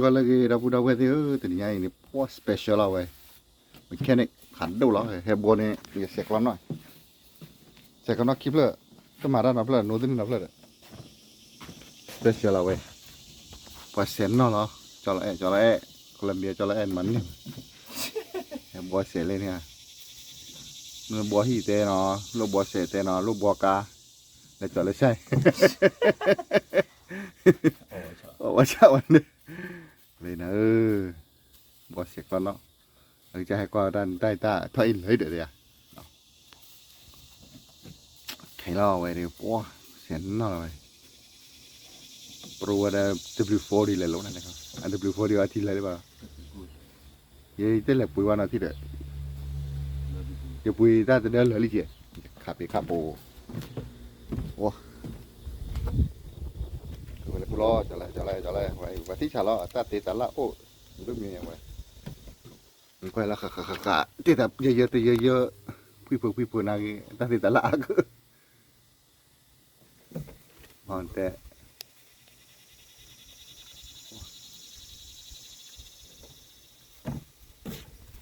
ဂီၤလၢအဂ့ၤ ဒီပုၢ်ဒီဝဲၢ်သ့ၣ်ဧၢ, တနံၤညါအံၤန့ၣ် ပှၤ special လီၤဝဲ, mechanic ဖးဒိၣ်လီၤ, ဟဲဘှီန့ၣ် ယဆဲးကျိးနီၣ်, ဆဲးကျိးနီၣ်ခံဖျၢၣ်, တမၤတၢ်နီတဖျၢၣ်, နိသနံၣ်နီတဖျၢၣ်ဒီး special လီၤဝဲ, ပှၤဆဲးနီၣ်လီၤ, ကၠီလီၤအဲၣ် ကၠီလီၤအဲၣ်, ကီလံဘံယါ ကၠီလီၤအဲၣ် မၤန့ၢ်, ဟဲဘှီဆဲးလဲၣ်န့ၣ်ဧါ, မ့ၢ်ဘှီဟံၣ်တဲနီၤ, လိၣ်ဘှီဆဲးတဲနီၤ, လိၣ်ဘှီကါ, လဲၤကၠီၤလၢဆဲး အဝဲဆၣ်ဝဲန့ၣ်, လၢနၤဧၢ, ဘှီဆဲးကျိးနီၣ်, အကစၢ်ဟဲကွၢ်ဝဲဒၣ် တၢ်အံၤတၢ်ထီၣ်အံၤလၢာ်ဒီးယၤ, ခဲလီၤဝဲဒီး ပှၤ ဆဲးနီၣ်လီၤဝဲ, ပရိဝဲဒၣ် W forty လဲၤလိာ်နၤ, အ W forty အထံလၢာ်လၢၤဘၣ်, ယတလဲၤပှ့ၤဝဲနီၤထံၣ်ဒီး, ယပှ့ၤတၢ်တဒၢလၢာ်လံကဲ, ယခးပ့ၤခးပိာ်, ဝဲ, ဝဲလၢပူၤလီၤ, ကၠီလၢ ကၠီလၢ ကၠီလၢ, ပှၤထံၣ်ဆးလီၤ တၢ်သ့တၢ်လၢ်အိၣ်, ဒိၣ်မံၤဝဲ, ကွၢ်လၢဃးဃးဃးဃး တ့ၢ်တၢ်ယၢယၢတယၢယၢ, ဖှံဖိဖှံဖိနၤဂ့ၤ တၢ်သ့တၢ်လၢ်အါကၢ တဲ,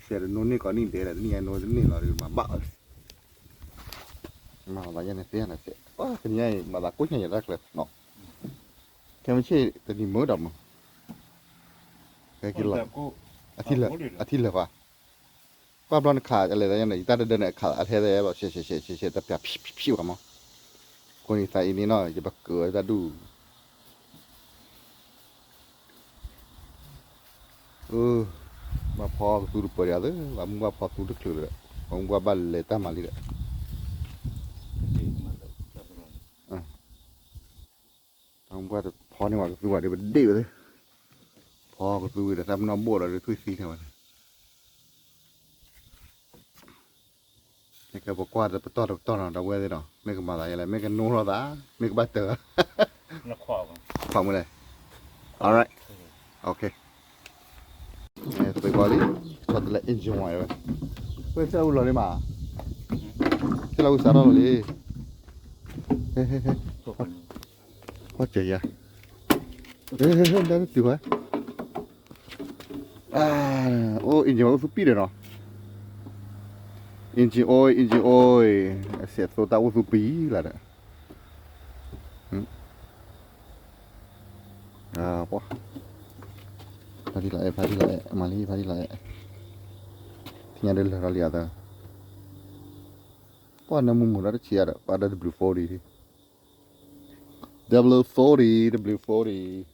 ဆဲးတနိန့ၢ်ကိးနံၣ်ဒဲးဒီး တနံၣ်ညါနိတန့ၢ်လီၤဒီး မၤဘၣ်အီၤ, မၤသးယဲန့ၣ်သ့ၣ်နၤစဲး, တနံၤညါအံၤ မၤသးကိးညါယဲတၢ်ကျၢၤနီၤ, ခဲမုၢ်ဆ့ၣ်တနံၤမုာ်ဒီးမုာ်, ခဲက့ၤလီၤ, အထံလၢာ်, အထံလၢာ်ဘၣ် ကွၢ်ဘျီနခးလဲၤသးညါန့ၣ် ယတၢ်ဒၢဒၢန့ၣ် အခးအထဲသဲဘၣ် ဆဲးဆဲးဆဲးဆဲးဆဲး တပျးဖံးဖံးဖံးဘၣ်မး, ကိးနံၤသးအံၤန့ၣ်နီၤ ယဘၣ်ကၢၤဝဲတၢ်ဒူၣ်, ဘၣ်ဖီကသူတပၢၤဒံးသၢ, ဘၣ်မူဘၣ်ဖီသူတချုးလၢၤဒီး, ဘၣ်မူဘၣ်ဘၣ်လဲၤတၢ်မၤလံဒီး တၢ်မူဘၣ်တဖီန့ၢ်ဝဲကသူဝဲဒီး ပဒ့ၣ်ဝဲသ့ၣ်, ဖီကသူဝံၤဒီး တၢ်ပနီၣ်ဘိၣ်ဒီး ဒုးထွံၣ်သံထဲဝဲ, မ့ၢ်ကပကွၢ်တပတီၢ်တပတီၢ်နီၤ ဒီပုၢ်ဝဲၢ်သ့ၣ်နီၤ မ့ၢ်ကမၤသးယဲလဲၣ် မ့ၢ်ကနိထီၣ်သး, မ့ၢ်ကဘၣ်တၢၢ်, ခွါမူလဲၣ်, alright, okay, သုးဘီလံ, ဆီတလဲ engine oil ဝဲ, ဝဲဆဲလၢအူလီၤလံမး, ဆဲလၢအူစးထီၣ်လီၤလံ, ဟဲဟဲဟဲ, ကွၢ်စၢၤယၤ, ဟဲဟဲဟဲ လၢနတုၤဝဲ, အိၣ် engine oil အိၣ်သူပံၣ်ဒီးနီၤ, engine oil engine oil, အစဲးသိတၢ်အိၣ်သူပံၣ်လၢဒီး, ပှၤ, ဖါတံၢ်လီၤအဲၣ် ဖါတံၢ်လီၤအဲၣ် မၤလံ ဖါတံၢ်လီၤအဲၣ်, ထံၣ်ညါဒ်လၢာ်ထီၣ်လံအသး, ပှၤနၢမူမူဒီးတဆံးအါဒီး ပှၤဒီး W forty, W forty, W forty,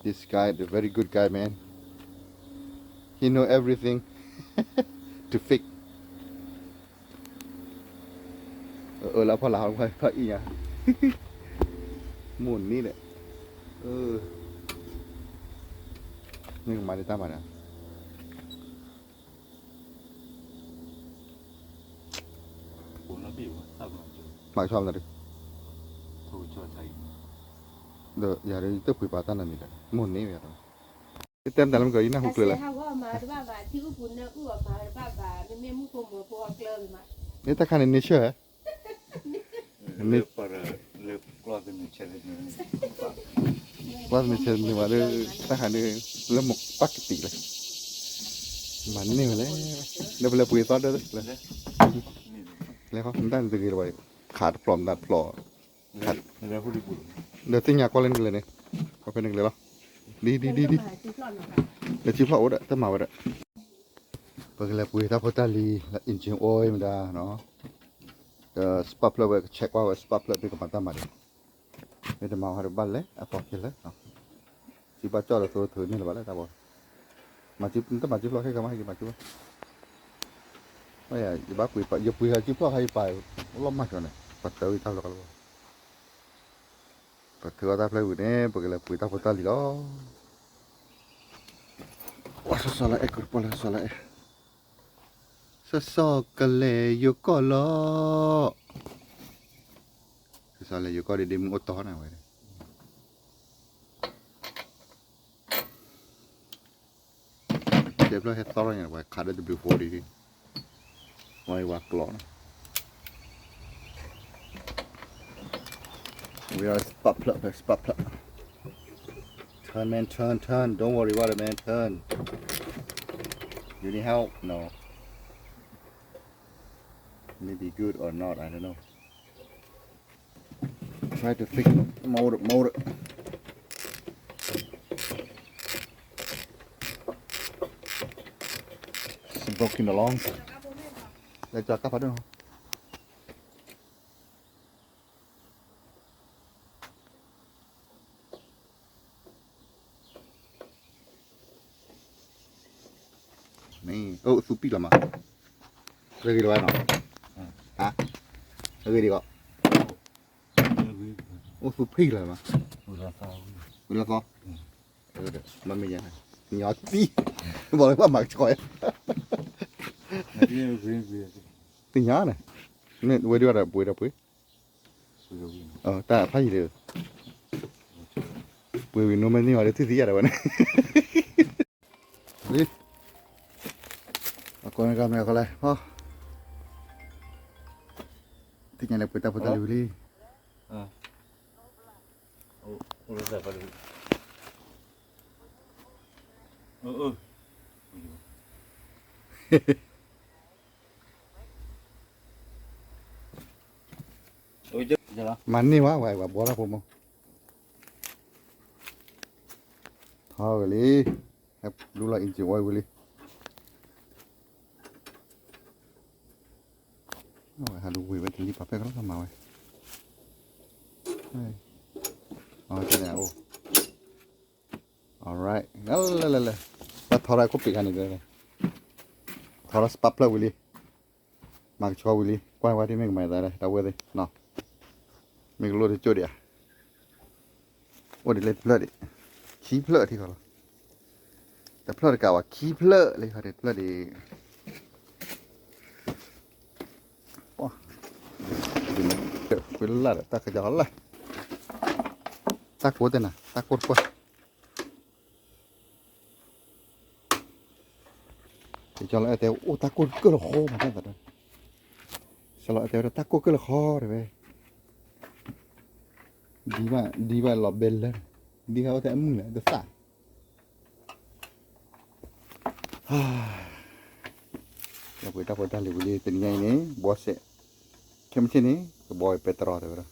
this guy, the very good guy, man, he know everything to fix. အၢလၢဖီလာ်ဟီၣ်ခွါအံၤညါ, မိၢ်န့ၣ်ဒီး, မ့ၢ်ကမၤဒ်တၢ်မၤဒီး မၤကဆှီမတၤဒု, ဒီးယၤဒ်တပှ့ၤပာ်တၢ်နီတမံၤဒီး မိၢ်န့ၣ်ဝဲဒီး, တဲမတၤလၢမ့ၢ်ကီး ယနၢ်ဟူကျၢၤလဲၣ်, မ့ၢ်တၢ်ခါန့ၣ် nature ဟဲ ကွၢ်သန့ၤဆဲးန့ၢ်ဝဲလၢ တၢ်ခါန့ၣ် လၢမပၢ်ကတံာ်လဲၣ်, မၤန့ၢ်ဝဲလဲၣ်, ဒီးပလဲၤပှ့ၤသီဒၢ, လဲၤခီ မတၢ်န့ၣ်တဂ့ၤလၢၤဘၣ်, ခးတဖျိးမတၤတဖျိး, ဒီးသ့ၣ်ညါကွၢ်လၢနကလဲၤန့ၣ်, ကွၢ်ဖဲနကလဲၤလီၤ, ဒ်ဒ်ဒ်ဒ်, လဲၤထံဖျီၣ်အိၣ်ဒီး တမၤဝဲဒီး ပကလဲၤပှ့ၤတၢ်ဖိတၢ်လံၤ engine oil မတၤနီၤ, ဒီး spark plug ဝဲ က check ကွၢ်ဝဲ spark plug မ့ၢ်ကမၤတၢ်မၤဒံး, မ့ၢ်တမၤဝဲဒီးဘၣ်လဲၤအသီခဲလၢာ်, စံးဘၣ်ကၠီၣ်ဒီးသိတထုးန့ၢ်လၢၤဘၣ်လၢတၢ်ဘီ, မၤတမၤကၠိဖျီၣ်ခဲကမၤဟဲက့ၤမၤကၠိဖျီၣ်, ယဘၣ်ပှ့ၤ ယပှ့ၤဟဲကၠိဖျီၣ်ခါယပာ်လီၢ်မၤကၠီန့ၣ် ပှၤတၢ်ဝံၣ်တၢ်လီၢ်လီၤ, ပထုးအီၣ်တၢ်ဖျၢၣ်ဝံၤန့ၣ် ပကလဲၤပှ့ၤတၢ်ဖိတၢ်လံၤလီၤ. စီၤစီၤလၢအဲၣ်ကပီၤလၢစီၤစီၤလၢအဲၣ်, စီၤစီၤကလဲၤယိၤကီၢ်လီၤ, စီၤစီၤလဲၤယိၤကီၢ်ဒ်ဒ့မုၢ်အိၣ်တီနၤဝဲ, ကဲဖျၢၣ်ဟဲသီထီၣ်ညါ ပှၤခးဒီး W forty ဒ်, ဝဲဝဲကျီနီၤ, ဝဲ spark plug ဖဲ spark plug, ထ Turn, man, turn, turn. Don't worry about it, man. Turn. You need help? No. Maybe good or not, I don't know. Try to fix motor, motor. It's broken along. Let's go. န့ၣ် အိၣ်သူပံၣ်လီၤမး, ဂ့ၤဂ့ၤလီၤနီၤ, ဟါ, ဂ့ၤဒံးကီး, အိၣ်သူဖံၣ်လီၤမး, ဝံၤလီၤသီ, မ့ၢ်ယါ, ညီသံ, ဘၣ်လၢဘၣ်မၤကဆှီယါ, သ့ၣ်ညါန့ၣ်, ဝဲဒၣ်ဒီးပှ့ၤဒီးပှ့ၤ တၢ်ဖးယံၤဒီး, ပှ့ၤဝံၤနိမ့ၢ်န့ၢ်အီၤဒီး ထံၣ်သံယါဒီးဝဲန့ၣ်, လံ, အကိးန့ၣ်ကမ့ၢ်အဃိလဲၣ်, သ့ၣ်ညါလၢပှ့ၤတၢ်ဖိတၢ်လံၤဝံၤလံ, မၤန့ၢ်ဝဲ ဝဲ ဝဲဘှီထီၣ်ဖိမး, ထီၣ်ဝဲလံ, ဟဲလူလီၤ engine oil ဝံၤလံ, ဝဲဟးလူဝံၤဝဲတလံၤပာ်ဖဲကလီၤမၤဝဲ, အ alright လဲၣ်လဲၣ်လဲၣ်, ပထီရၢခိၣ်ပံးခါန့ၣ်, ထီရၢ spark plug ဝံၤလံ, မၤကဆှီဝံၤလံ, ကွၢ်ဝဲဒ်မ့ၢ်ကမၤသးလဲၣ် တၢ်ဝဲသ့ၣ်, မ့ၢ်ကလိၣ်တကၠိၣ်ဒံးဧါ, အိၣ်ဒံးလၢတဖျၢၣ်ဒံး, ခံဖျၢၣ်ထံၣ်ဃီလီၤ, တဖျၢၣ်တကးဝဲခံဖျၢၣ်လံဃီဒံး တဖျၢၣ်ဒံး ပလၢ်ဒီးတၢ်ကစီၣ်လၢ်, တၢ်ကိၢ်တဲနၤ တၢ်ကိၢ်တပှၢ်, ကၠီလီၤအဲၣ်တဲအိၣ်တၢ်ကိၢ်ကၢၢ်လီၤဃီမး, ကၠီလီၤအဲၣ်တဲဝဲဒၣ်တၢ်ကိၢ်ကၢၢ်လီၤဃီတဲဝဲ, ဒ်ဘၣ် ဒ်ဘၣ်လီၤဘဲလၢ, ဒ်ဟဲအိၣ်ထဲအမုၢ်လဲၣ် တသၣ် ပှ့ၤတၢ်ဖိတၢ်လံၤဝံၤလံ တနံၤညါအံၤန့ၣ် ဘှီစဲး, ခဲမုၢ်ဆ့ၣ်န့ၣ် ကဘှီပဲတြီတဲဝဲဒၣ်,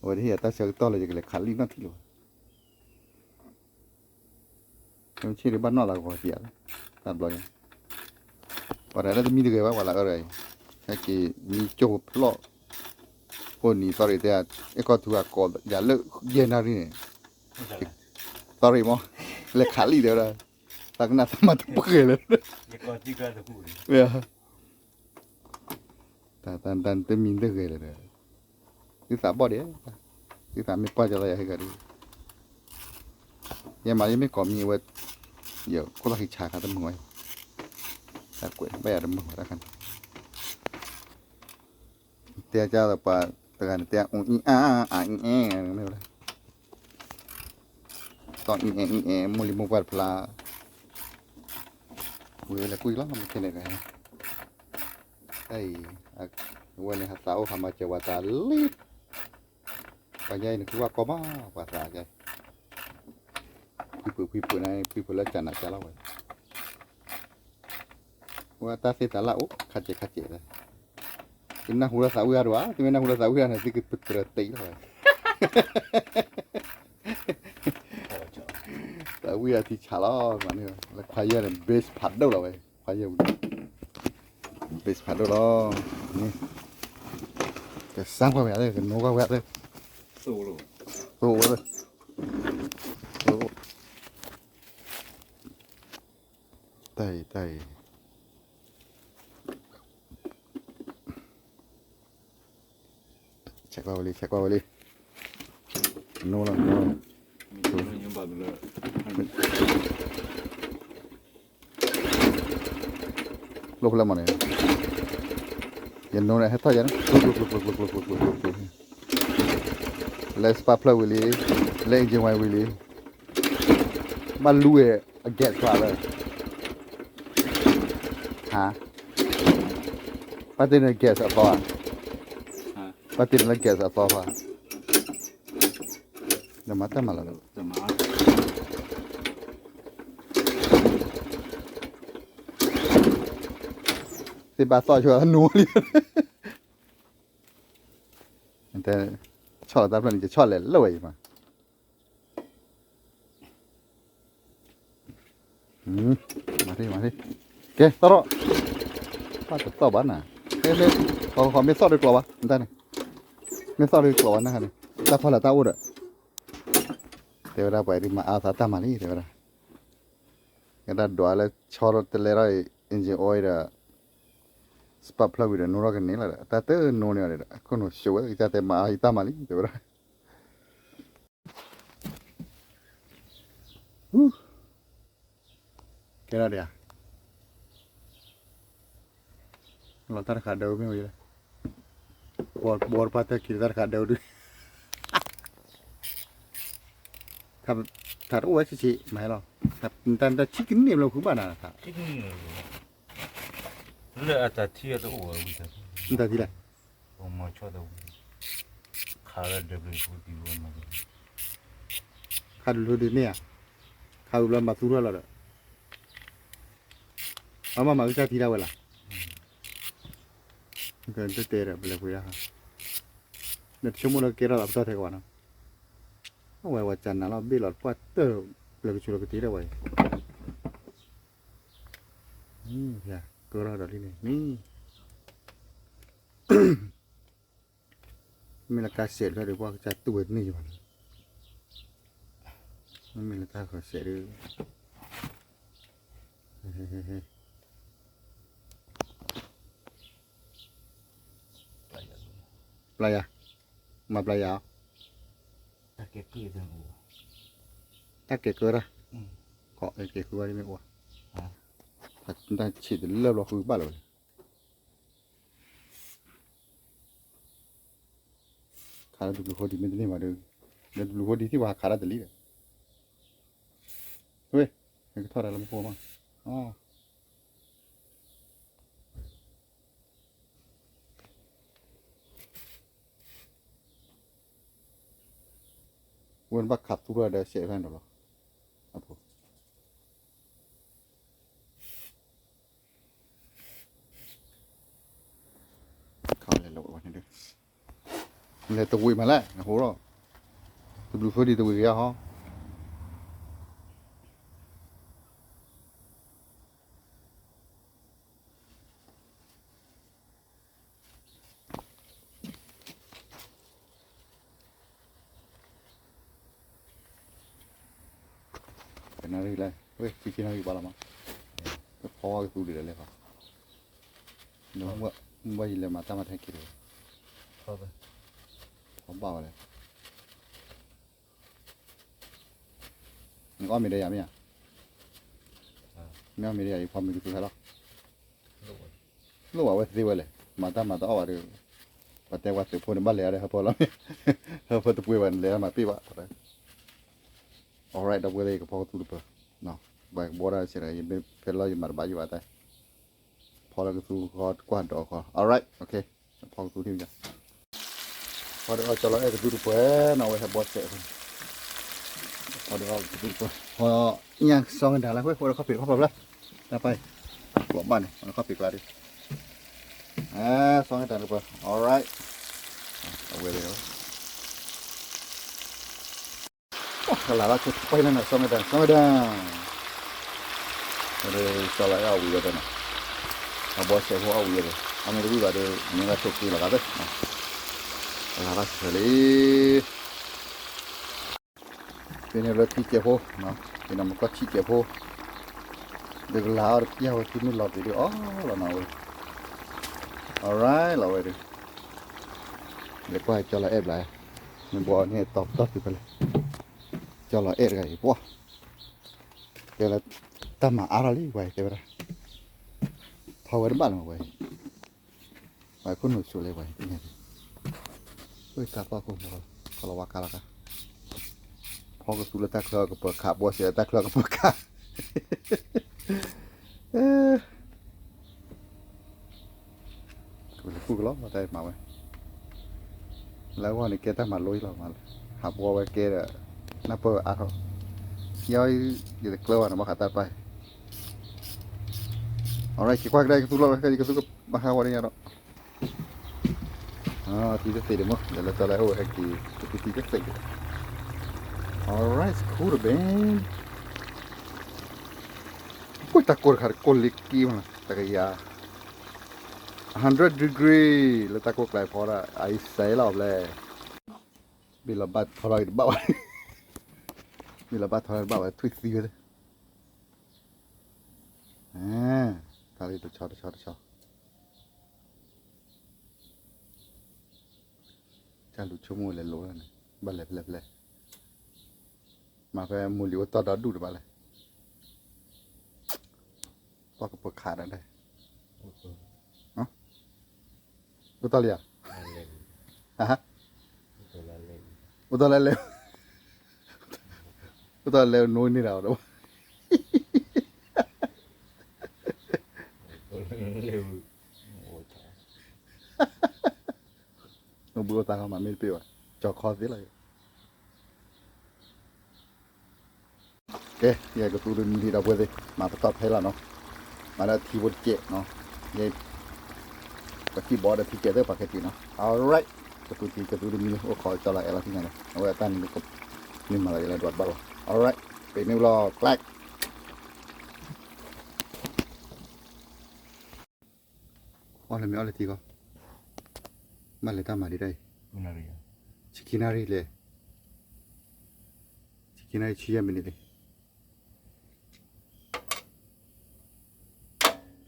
အဝဲတဟ့ၣ်အတၢ်ဆၢကတီၢ်လၢယကလဲၤခးလံာ်နီၢ်ထံၣ်လၢၤဘၣ်, ခဲမုၢ်ဆ့ၣ်ဒုးဘၣ်နီၣ်လၢဂီၤကံးဧါ, တၢ်ဘျီညါ, ပှၤတၢ်လၢတမံတဂဲၤဘၣ် ပှၤလၢအအၢရၤအံၤ, ဟဲက့ၤမံကၠိၢ်ဖျီၣ်, အိၣ်နံၤသီရံတဲ, အဲၣ်ကီၢ်ထူအကိးယၤလၢယဲၢ်နၣ်ရံၣ်န့ၣ်, သီရံမး, လဲၤခးလံာ်တဲဝဲဒၣ်, သးကနၣ်သးမၤတပှဲၤလၢ တၢ်တမံတဂဲၤလၢၤ, သုသးဘီၣ်ဒံး, သုသးမ့ၢ်ပှၢ်ကၢသးယၤဟဲကဒီး, ယဲမးယမ့ၢ်ကိးမံၤအဝဲ, ယခိၣ်သၣ်ဃံဆးခါတမုာ်ဝဲ, တၢ်ကွဲးဘၣ်ယၤတမုာ်ဝဲတၢ်ခါန့ၣ်, တဲကၢ်ဒီးပှၤတဂၤန့ၣ်တဲအအံၤအါအံၤအဲၣ်မ့ၢ်ဝဲ, တီၢ်အံၤအဲၣ်အံၤအဲၣ် မိၢ်လံၤမိၢ်ပှၢ်တဖျါ, ဝံၤဝဲလဲၤကွံာ်လီၤ မ့ၢ်ခဲန့ၣ်ဂၤ, တၢ်အံၤ, အဝဲန့ၣ်ဟးသးအိၣ်ဟးမၤစၢၤဝဲသးလံ, ပှၤညါအံၤန့ၣ် ဃုဝဲကိးမး ပှၤသးကဲ, ဖှံဖုးဖှံဖုးန့ၣ် ဖှံဖုးလၢကၢ်နးကၢ်လီၤဝဲ ဝဲတၢ်သ့တၢ်လၢ်အိၣ်ခါစဲးခါစဲးလီၤ, သုနၢ်ဟူလၢသးဝံၣ်အါဒိၣ်ဧါ, သုမ့ၢ်နၢ်ဟူလၢသးဝံၣ်အါန့ၣ် သုကပတြၢၤတ့လီၤဝဲ, သးဝံၣ်အါထံဆးလီၤ, မ့ၢ်န့ၣ် လၢခွါယဲၢ်န့ၣ် base ဖးဒိၣ်လီၤဝဲ, ခွါယဲၢ်ဝံၤ base ဖးဒိၣ်လီၤ, န့ၣ်, ကစၢ်ကွၢ်ဝဲသ့ၣ် ကနိကွၢ်ဝဲသ့ၣ်, သိၣ်ဝဲသ့ၣ်, တၢ်အံၤ တၢ်အံၤ ဆဲးကွၢ်ဝဲလံ ဆဲးကွၢ်ဝဲလံ, နိလီၤ နိလီၤ, လိၣ်ဖဲလဲၣ်မးန့ၣ်, ယနိန့ၣ် ဟဲထီၣ်ယၤန့ၣ်, လၢ spark plug ဝံၤလံ, လၢ engine oil ဝံၤလံ, ဘၣ်လူဝဲအ gas ခွါလၢ ဟါ, ဘၣ်တ့ၢ်န့ၣ် gas အသီဧါ, ဘၣ်တ့ၢ်န့ၣ်လၢ gas အသီခွါ, ဒီးမၤတၢ်မၤလီၤ, တမၤ, သ့ၣ်ဘၣ်သီၣ်ဆိ အသးနူၤလံ, ဆီၣ်လီၤတၢ်ဖျၢၣ်န့ၣ် ယဆီၣ်လဲၤလၢဝဲအံၤမး, မၤထံၣ်မၤထံၣ်, ကဲသီၣ်ထီၣ်, ဘၣ်တသီၣ်ဘၣ်နၤ, ကဲလၢ, ခီမ့ၢ်သီၣ်ဒုးကျိးဘၣ် နတၢ်န့ၣ်, မ့ၢ်သီၣ်ဒုးကျိးဘၣ်နၤန့ၣ်, တၢ်ဖီလာ်တၢ်အိၣ်ဒီး, တဲဝဲဒၣ်ပှၤဒုးမၤအါသးတၢ်မၤလံ တဲဝဲဒၣ်, ကဲတၢ်ဒွးလၢဆီတလဲထီၣ်အံၤ engine oil ဒီး spark plug ဝံၤဒီး နိထီၣ်ကန့ၢ်လီၤဒီး တၢ်တနိန့ၢ်အီၤဒီး အခိၣ်နူာ်ဆိးဝဲ ကစၢ်တဲမၤအါယတၢ်မၤလံ တဲဝဲဒၣ်, ကဲထီၣ်ဒံးဧါ, လီၤတၢ်တခါဒၢမ့ၢ်ဝံၤလၢ, ဘီတပှၢ်တၢၢ်ခံတၢ်တခါဒၢဒုး, ထးတအိၣ်ဝဲဆံးဆံး မၤဟဲလီၤ, တၢ်တၢ်ဆံးကန့ၢ်ဘျီဃုဘၣ်နၤထး, လၢအတၢ်ထံၣ်အတအိၣ်ဝဲဝံၤ, တၢ်ထံၣ်လဲၣ်, ခးဒုးလိဒုးန့ၢ်ဧါ, ခးဝံၤဘျီမၤသူထီၣ်လီၤဒီး, အမၤမၤကစၢ်ထံၣ်ဒၣ်ဝဲလီၤ, တဲဒီးပလဲၤပှ့ၤဒၣ်, နတဆိကမိၣ်လၢကဲထီၣ်သးပတီၢ်ထဲကဝီၤနီၤ, အဝဲဝဲကနၤလီၤ ဘ့ၣ်လီၤတပှၢ်တၢၢ်, ပျဲကဆူးလီၤကတ့ၤဒၣ်ဝဲအံၤ, ကၢထီၣ်ဒီးလံန့ၣ်, မ့ၢ်လၢကါစဲးတဖျၢၣ်ဒီး ပှၤကစၢ်တူၢ်ဝဲတန့ၢ်ယဘၣ်န့ၣ်, မ့မ့ၢ်လၢတၢ်ဃီၤစဲးဒီး, ပျါယၤ, မၤပျါယၤ, တၢ်ကဲကၢတၢ်, ကဲကၢဝဲဒၣ်မ့ၢ်အိၣ်, တၢ်ဆံးတလၢဘျီဃုဘၣ်လၢၤဝဲ, ခးလၢတဘျုးဖိဒံးမ့ၢ်တန့ၢ်ဘၣ်ဒီး, လၢတဘျုးဖိဒံးသ့ၣ်ပှၤခးတၢ်တလံဒီး, ဝ့ၢ်, နကထီၣ်တၢ်လၢမူခိၣ်မး, ဝဲနဘၣ်ခးသူထီၣ်ဒီးစဲးဖဲန့ၣ်လီၤ, အဖိ ခးလဲၤလီၤဝဲန့ၣ်ဒီး, လဲၤတဝံၤမးလဲၣ် နဟိထီၣ်, တဘျုးဖိဒံးတဝံၤကယါဟီ, ကနၣ်ရံၣ်လဲၣ်, ဝဲခံဆံနၣ်ရံၣ်ဘၣ်လီၤမး, ကဖီဝါကသူဒံးလဲၣ်လဲၣ်, မ့ၢ်ဘၣ်ယလဲၤမၤတၢ်မၤထဲက့ၤဒီး, ဖီဘၣ်ဝဲလဲၣ်, နအီၣ်မ့ၤဒီးယၤမ့ၢ်ဧါ, မ့ၢ်အီၣ်မ့ၤဒီးယၤ ယဖီမ့ၤကသူဟဲလီၤ, လိၣ်ဘၣ်ဝဲသ့ဝဲလဲၣ်, မၤတၢ်မၤတၢ်အီၣ်ဘၣ်ဒီး, ပှၤတဲဝဲသုးဖိန့ၣ် ဘၣ်လဲၤအီၤဒီးဟၢဖၢလီၤ, ဟၢဖၢတပှဲၤဘၣ်န့ၣ် လဲၤမၤပ့ၢ်ဘၣ်, alright ဒီပုၢ်ဝဲၢ်သ့ၣ် ကဖီကသူတပၢၤ, ဘၣ်ကဘီတၢ်စဲးဒီး ယမ့ၢ်ဖဲလီၤယမၤတဘၣ်ယဘၣ်တၢ်, ဖီလၢကသူဃီကွၢ်ဒီးဃီ alright, ဖီကသူထံၣ်မ့ၢ်, ဖီဒီးအီၣ်ကၠီလီၤအဲၣ်ကသူတပၢၤနီၤ ဝဲဟဲဘီစဲး, ဖီဒီးအီၣ်ကသူတပၢၤ, ဖီ, ညၣ်စီၤကဒါလၢ ဝဲအိၣ်ဒီးခီၣ်ဖံးခီၣ်ဖျီဖျၢၣ်, တၢ်ပၢ်, ကွီၢ်ဘၣ်န့ၣ် အိၣ်ဒီးခီၣ်ဖံးကျါဒီး, စီၤကဒါတပၢၤ alright, အဝဲသ့ၣ် ကလၤလီၤဆဲးပှဲၤလၢနၤ စီၤမဲာ်တၢ် စီၤမဲာ်တၢ်, ဝဲဒၣ် ကၠီလီၤအဲၣ်အီၣ်ဝံၤဝဲသ့ၣ်နီၤ, အဘီစဲးဖိအီၣ်ဝံၤဝဲသ့ၣ်, အမ့ၢ်တဝံၣ်ဘၣ်ဒီး မ့ၢ်ဘၣ်ဆိးက့လီၤဂာ်သ့ၣ်, ကလၤလီၤဆဲးလံ, ဖဲန့ၣ်လၢထံကဲးဖိ, ဖဲန့ၣ်မ့ၢ်ကီၢ်ထံကဲးဖိ, ဒီးကလၤအီၣ်တပျၢ်ဝဲ ထံမ့ၢ်လီၤပံၤဒီးအီၣ်လီၤနီၤဝဲ, alright လီၤဝဲဒီး လဲၤကွၢ်ကၠီလီၤအဲၣ်ဘျီ, မ့ၢ်ဘီန့ၣ်တီၤပတီၢ်တုၤဖဲလဲၣ်, ကၠီလီၤအဲၣ်တဂၤအံၤ ပှၢ်, တဲလၢ တၢ်မၤအါထီၣ်လံ ပှၤအံၤ တဲဝဲဒၣ်, ထီၣ်ဝဲတဘၣ်လၢၤမး ပှၤအံၤ, ပှၤခိၣ်နူာ်ဆိးလၢပှၤအံၤ သ့ၣ်ညါဒံး, အတၢ်သီၣ်ခိၣ် ခီလီၤဝါကါလီၤကါ, ဖီကသူလၢတၢ်ချၢကပၢၤခး ဘီစဲးလၢတၢ်ချၢကပၢၤခး ကလံၤပူၢ်ကလီၤ တၢ်မၤဝဲ, လၢအဂီၢ်န့ၣ် ကဲတၢ်မၤလိလီၤမး, ဟးဘှီဝဲကဲဒီး နၢ်ပၢၢ်အါထီၣ်, ယဲ ယတကျၢၤဘၣ်နီၤ ဘၣ်ဃးတၢ်တဖၣ်အံၤ, alright က့ၤကွၢ်ကဒါကသူလီၤ က့ၤကသူကဘၣ်ဟးဝဲဒၣ်ညါဒီး တံၤတသ့ၣ်ဒံးမ့ၢ် လဲၤလၢကၠီလၢအဲၣ်ဝဲဟဲက့ၤ ကသူတံၤတသ့ၣ်ဒံး alright cool တဘ့ၣ် ကွၢ်တၢ်ကိၢ်တခါတကိၢ်လ့ၤက့မး တကယၤ hundred degree လၢတၢ်ကိၢ်ကျါဖီဒၣ် အအံၤစဲးလီၤဘျဲ ဘ့ၣ်လီၤဘၣ်ထီထီၣ်အံၤတဘၣ်ဘၣ် ဘ့ၣ်လီၤဘၣ်ထီထီၣ်တဘၣ်ဘၣ် ထွံၣ်သံဝဲ တၢ်လံတဆီတဆီတဆီ တၢ်လူၤဆိကမိၣ်လဲၤလိၤလၢန့ၣ် ဘၣ်လဲၤဖဲလဲၣ်ဖဲလဲၣ် မၤဖဲမိၢ်လံၤအိၣ်တီၢ်ဒီဒူၣ်တဘၣ်လဲၣ် ပှၤကပၢၤခးဒၣ်ဒၣ် အိၣ်တီၢ်လံဧါ အိၣ်တီၢ်လၢလဲၤ အိၣ်တီၢ်လၢလဲၤ နိန့ၢ်ဒၣ်ဒီး အိၣ်ဘှံးအိၣ်သါခီမးမ့ၢ်တပ့ၢ်ဘၣ် ကၠီၤခီသ့လီၤ ကဲ ယကသူတမံၤဒီပုၢ်ဝဲၢ်သ့ၣ် မၤပတီၢ်ဖဲလီၤနီၤ မၤလၢထံဖိတကဲးနီၤ ယ ပထံၣ်ဘီဒီးထံကဲးသ့ၣ်ပှၤခဲက့ၤနီၤ alright ကသူထံကသူတမံၤ အိၣ်ခိးကၠီလီၤအဲၣ်လီၤထံညါန့ၣ် အဝဲအတၢ်န့ၣ် မ့ၢ်မၤလီၤယလဲၤဒွးတဘၣ်လီၤ alright ပ့ၤန့ၣ်လီၤ click အီၣ်လၢမ့ၢ်အီၣ်လၢထံကီၢ် ဘၣ်လဲၤတၢ်မၤဒံးတၢ်အံၤ ဆံခံနၣ်ရံၣ်လဲၣ် ဆံခံနၣ်ရံၣ်ဆံယဲၢ်မံးနံးလံ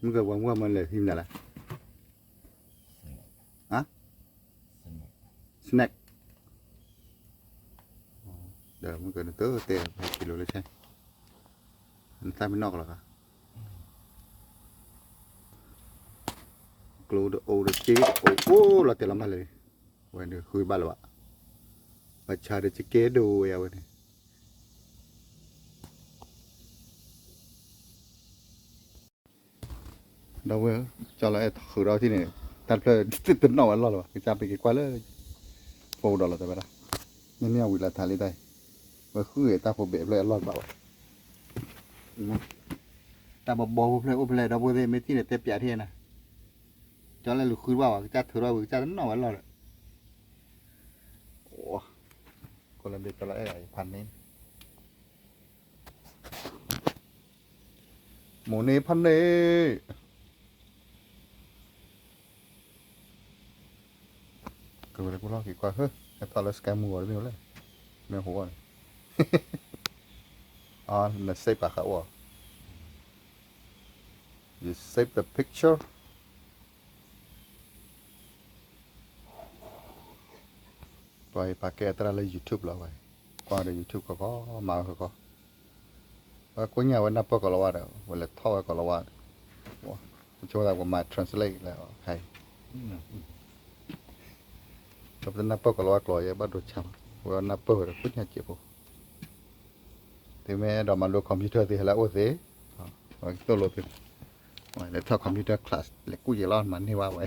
မုၢ်ကဝၤမုၢ်ကမၤလဲၤဟံးမနုၤလဲၣ် ဟါ snack ဒီးမုၢ်ကနတတဲဖဲကံလိၤလၢဆဲ နသၣ်မ့ၢ်နီၢ်ကလီၤကါ ကျိဒီးအိၣ်ဒီးစ့ဒီးအိၣ်အိၣ်လီၤတဲာ်လီၤမၢ်လၢ ဝဲန့ၣ်ဃုဘၣ်လၢၤဘၣ် ဘၣ်ဆၣ်ဒီးစကဲဒိၣ်ဝဲယဝဲန့ၣ် ဒီပုၢ်ဝဲၢ် ကၠီလီၤအဲၣ်ဃုာ်ဒီးထံၣ်န့ၣ် တၢ်တဖျၢၣ်တနီၣ်ဝဲအလီၢ်လၢၤဘၣ် ကစၢ်ပက့ၤကွၢ်လၢ ဖိဒီးလီၤတဲဝဲဒၣ် မ့မ့ၢ်အဝံၤလၢထးလံတၢ်အံၤ ဝဲဃုာ်တၢ်ဖိဘဲးဖျၢၣ်အလီၢ်တဘၣ်ဘၣ် တၢ်ဘီဘီဖိဖျၢၣ်အိၣ်ဖဲလဲၣ် ဒီပုၢ်ဝဲၢ်သ့ၣ် မ့ၢ်ထံၣ်န့ၣ်တဲပၠးထံၣ်နၤ ကၠီလီၤအဲၣ်လူၤဃုတဘၣ်ဘၣ် ကစၢ်ထုးထီၣ်ဝံၤ ကစၢ်တနီၣ်ဝဲအလီၢ်ဒီး ကိးလၢဘ့ၣ်ကၠီလီၤအဲၣ်ဂၤအံၤဖးန့ၣ် မိၢ်န့ၢ်ဖးန့ၣ် ကဝဲလၢကူလီၢ်က့ၤကွၢ်ဟၢ ဟဲထီၣ်လၢ sky မူဂီၤတမ့ၢ်ဝဲလဲၣ် မ့ၢ်ဟိဝဲန့ၣ် အန save ပာ်ဃာ်အိၣ် you save the picture ပှၤအံၤပာ်ကဲအသရၣ်လၢ YouTube လီၤဝဲ ကွၢ်ဒီး YouTube ကီကီ မၤဝဲကီကီ ဝဲကိးညါဝဲနၢ်ပၢၢ်ကီၤလၤဝါဒီး ဝဲလဲၤထီၣ်ဝဲကီၤလၤဝါ ဆိဝဲဒၣ်ပှၤမၤ translate လၢခဲအံၤ ပတနၢ်ပၢၢ်ကီၤလၤဝါကျိာ်ယဲ ဘၣ်ဒိဆါမး ဝဲနၢ်ပၢၢ်ဝဲဒီးကိးညါစဲးဖိ သုမ့ၢ်အဲၣ်ဒိးမၤလိ computer သုဟဲလၢအအိၣ်သ့ ဝဲကသိၣ်လိသု ဝဲလဲၤထီၣ် computer class လဲၤကူၣ်ယဲလီၤ မၤန့ၢ်ဝဲဝဲ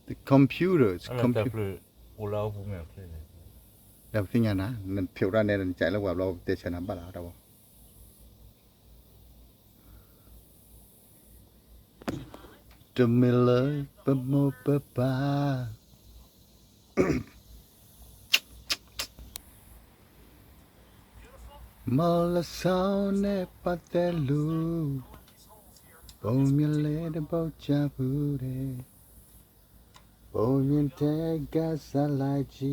the computer is computer ဒီးပသ့ၣ်ညါနၤ နဖျိးတၢ်နဲဒီးနကးလၢပှၤဘျီ ပတဲဆၢနၤဘၣ်လၢတၢ်ဘီ တမ့ၢ်လၢပမိၢ်ပပၢ် မ့ၢ်လၢစီၤန့ၣ်ပှၤတဲလူၤ ပိာ်မုၣ်လဲၤတဘီကၢ်ပူၤဒဲး ပိာ်မုၣ်တဲကစၢ်လၢကံ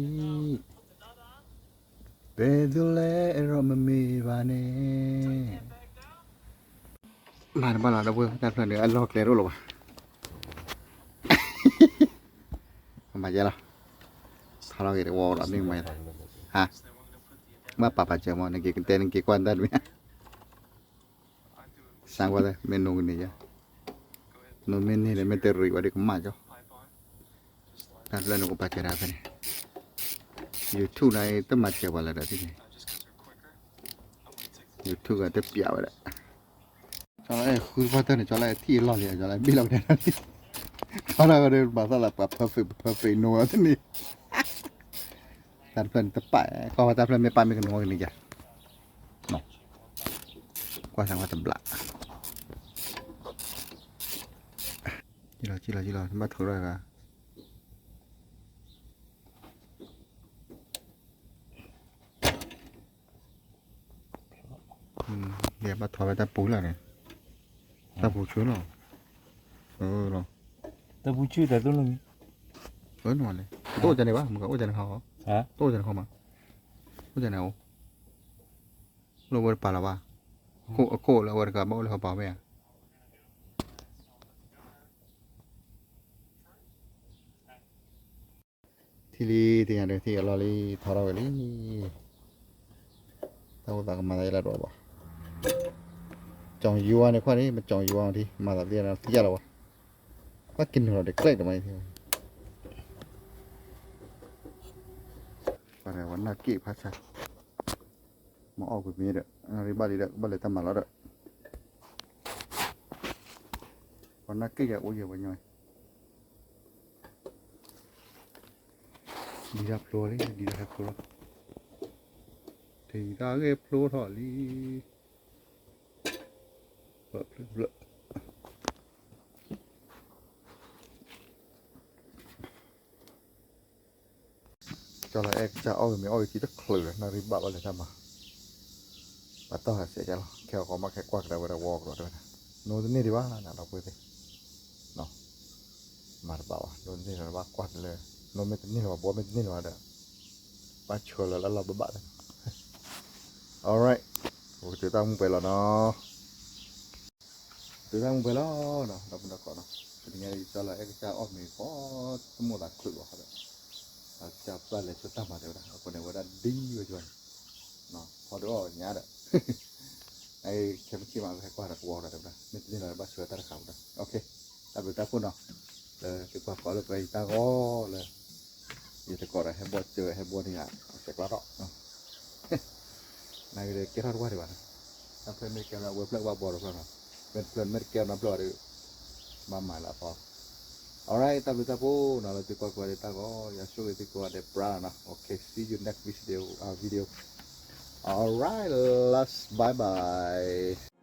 ပှၤဒ်လဲၣ်အရီၣ်မမ့ၢ်ဘၣ်န့ၣ် မၤတဘၣ်လီၤ ဒီပုၢ်ဝဲၢ် တၢ်တဖျၢၣ်န့ၣ် အလီၢ်ကျဲတအိၣ်လၢၤဘၣ် မၤယဲလီၤ ထီထီၣ်က့ၤတဝီဒီးမ့ၢ်မၤ ဟါ ဘၣ်ပာ်ပာ်စၢၤမး နက့ၤကတဲ နက့ၤကွၢ်တၢ်တမံၤ စၢ်ဝဲလၢ မ့ၢ်နိကန့ၢ်ယါ နိမ့ၢ်န့ၢ်ဒီး မ့ၢ်တရံးဝဲဒီးကမၣ်ကၠီ တၢ်တဖျၢၣ်န့ၣ် ကပာ်စၢၤတၢ်ဖဲန့ၣ် YouTube န့ၣ် တမၤစၢၤပှၤလၢၤဒီးသ့ၣ်န့ၣ် YouTube ကတပျးဝဲဒၣ် ကၠီလီၤအဲၣ်ဃုတပှၢ်တၢၢ်န့ၣ် ကၠီလီၤအဲၣ်ထံၣ်အလီၢ်လံ ကၠီလီၤအဲၣ်ဘ့ၣ်လီၤကတဲန့ၣ် ခီဒီးကဒီးမၤသီၣ်လၢပှၤ perfect ပ perfect နိဝဲသ့ၣ်န့ၣ် တၢ်တဖျၢၣ်န့ၣ်တပာ် ကီၢ်ဝဲတၢ်ဖျၢၣ်မ့ၢ်ပာ်မ့ၢ်ကနိးကန့ၢ်ယါ ကွၢ်စၢ်ဝဲတဘျး, ကံလီၤ ကံလီၤ ကံလီၤ ဘၣ်ထုးထီၣ်ဂၤ, ယဘၣ်ထီၣ်ဝဲတၢ်ပူၤလၢ်န့ၣ်, တၢ်ပူၤဆူလီၤ, လီၤ, တၢ်ပူၤဆူတၢ်သိၣ်လိၣ်မံ, တအိၣ်ကန့ၣ်ဘၣ် မ့ၢ်ကအိၣ်ကန့ၣ်ခီ, တအိၣ်ကန့ၣ်ခီမး, အိၣ်ကန့ၣ်အိၣ်, လိၣ်ဝဲတပာ်လၢၤဘၣ်, အခိၣ်လၢအဝဲတကးဘၣ်အိၣ်လၢဟီပၤဝဲဧါ ထံလံ သ့ၣ်ညါဒီး ထံအလီၢ်လံ ထီထီၣ်ဝဲလံ, တၢ်အိၣ်သးကမၤသးယဲလၢဒိးဘၣ်, ကၠီၤယွၤန့ၣ်ခွါန့ၣ် မ့ၢ်ကၠီၤယွၤထံ မၤသးသ့ၣ်ညါဒီး သံယၢ်လီၤဘၣ်, ဘၣ်ကနုာ်လီၤဒီးကျဲးတမံၤ, ပှၤဝဲနၢ်က့ၣ်ဖးဆါ, မၤအီၣ်ကွံာ်မ့ၢ်ဒီး နၣ်ရံၣ်ဘၣ်လံဒီး ကဘၣ်လဲၤတၢ်မၤလီၤဒီး, ပှၤနၢ်က့ၣ်ယၤအိၣ်ယဲၢ်ဝဲညီ, ဒ်တၢ်ဖျိလံ ဒ်တၢ်ဟဲဖျိလီၤ, ဒ်တၢ်ဂ့ၢ်ဖျိထီၣ်လံ, ဖျၢၣ်ဖျၢၣ်ဖျၢၣ် ကၠီလီၤအဲၣ်ကစၢ်အီၣ်ဂ့ၤမ့ၢ်အီၣ်ဂ့ၤထံတချုးလၢၤ နၣ်ရံၣ်ဘၣ်ဘၣ်လဲၤတၢ်မၤ, ပှၤတီၢ်ဟးစဲးကလီၤ ခဲအီၣ်ကီးမး ခဲကွၢ်ကဒါဝဲဒၣ်ဝီကဒီးတဲဝဲဒၣ်, နိတန့ၢ်ဒံးဘၣ်နဒီပုၢ်ဝဲၢ်သ့ၣ်, မၤတဘၣ်ဘၣ် နိတန့ၢ်လီၤဘၣ်ကွၢ်လၢ, နိမ့ၢ်တန့ၢ်လီၤဘၣ် ဘီမ့ၢ်တန့ၢ်လီၤဘၣ်ဒီး, ဘၣ်ဆှၢလၢလၢလီၤဘၣ်ဘၣ်လၢ, alright, ပကတုၤတၢ်မူပှဲၤလီၤနီၤ တုၤတၢ်မူပှဲၤလီၤနီၤ ဒီပုၢ်ဒီဝဲၢ်နီၤ, တနံၤညါအံၤ ကၠီလီၤအဲၣ်ကစၢ်အီၣ်မ့ၤဃီ တမိၣ်သးချုးဘၣ်ဃီဒီး, ကစၢ်ပျၢ်လဲၤဆူတၢ်မၤတဲဝဲဒၣ် အဃိန့ၣ် အဝဲဒၣ်ဒ်ဝဲယွၤန့ၣ်, ဖီဒုးအီၣ်ညါဒီး, ခဲမုၢ်ဆ့ၣ်မး ဟဲကွၢ်ဒီးကဝီၤဒီးတဲဝဲဒၣ် မ့ၢ်တန့ၢ်လီၤဘၣ်ဆှၢတၢ်တခါဝဲဒၣ် တၢ်ဘျုးတၢ်ဖှိၣ်နီၤ, လၢသုကွၢ်ကီးလၢပှဲၤယတၢ်ဂီၤလၢ ယတကိးဒီးဟဲဘီၣ်စၢၤဟဲဘီၣ်န့ၢ်ယၤ ဆဲးကျိးထီၣ်, နာ်က့ဒီးကဲထီၣ်တဝၢ်ဒံးဘၣ်နီၤ, တၢ်ဖျၢၣ်မ့ၢ်တကဲထီၣ်ဝဲဖျၢၣ်ဘၣ်ဘီဒီးဖျၢၣ်နီၤ, မ့ၢ်တဖျၢၣ်မ့ၢ်တကဲထီၣ်နီတဖျၢၣ်ဘၣ်ဒီး, ဘၣ်မၤလၢအသီ, alright တၢ်ဘျုးတၢ်ဖှိၣ်နီၤ လၢသုကွၢ်ကီးဒံးတၢ်ဂီၤ ယွၤဆိၣ်ဂ့ၤသုကိးဂၤဒဲးပြးနီၤ, okay see you next video, uh, video, alright, let's bye bye.